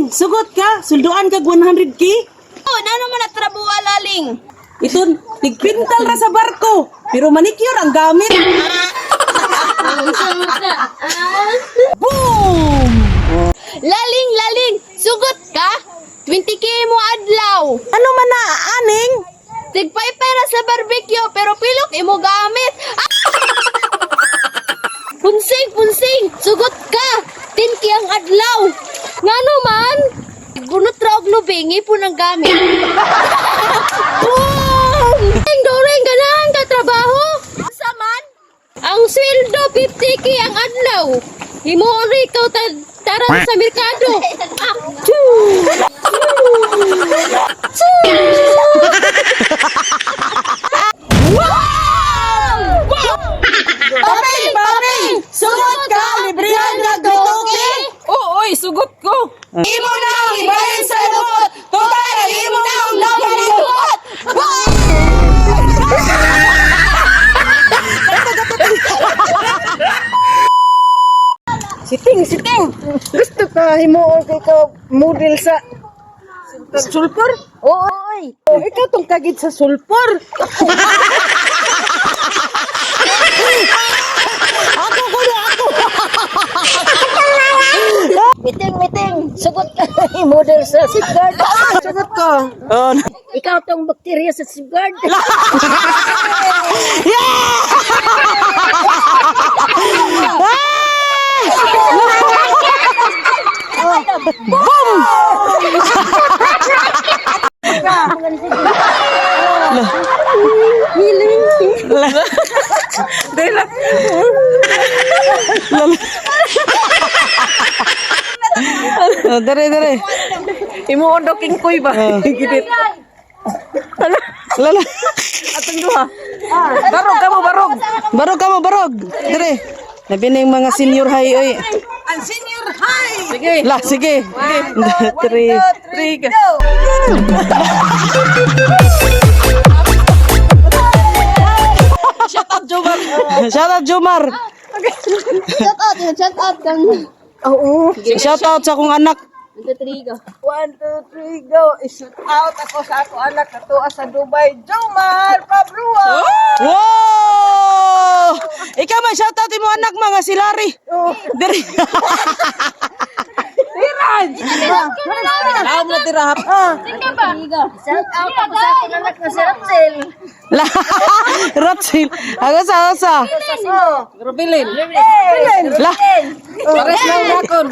Laling, sugot ka, sulduan kag 100K. Oh, nano man natrabuha, Laling? Ito, tigpintal ra sa barko, pero manicure ang gamit. Boom! Laling, Laling, sugot ka? 20K mo adlaw. Ano man na, aning? Tigpay pera sa barbecue pero pilok imo gamit. Ah! Punsing, punsing, sugot ka. 10K ang adlaw. Ngano man? Bunot ra og lubing ipon ang gamit. Boom! Ding doreng ganahan ka trabaho. Sa man? Ang sweldo 50K ang adlaw. Himuon ra ikaw taran sa merkado. Ah, choo! Choo! Paping, paping! Sugot ka, librihan ka, dutoke! Oo, oy, sugot ko. Imo na ang ibahin sa lumot! Total, imo na ang napalibot! Siting, siting. Gusto ka himuon kay ka model sa sulpor? Oo, oy. Oh, ikaw tong kagid sa sulpor. Ako kuno ako! Miting, miting. Sugot ka model sa safeguard. Sugot ko. Oh, Ikaw tong bakterya sa safeguard. Dahil lang. Oh, dere, dere. Himuon daw king kuy ba? Gidit. Lala. Atong duha. Barog ka mo, barog. Barog ka mo, barog. Dere. Labi na yung mga senior high, oy. Ang senior high. Sige. La, sige. Three. Three. Go. Shout out, Jomar. Shout out, Jomar. Shout out, shout out kang. Oo. Shout out sa akong anak. 1, 2, 3, go. 1, 2, 3, go. I-shoot out ako sa ako anak katuwa sa Dubai, Jomar Pabrua. Wow! Ikaw man, shout out mo anak mga si Larry. Dere. Laom na tira. Shout out ako sa akong anak na si Ratzel. La, Ratsil. Ako sa, ako sa. Rubilin. La, Pares na akon.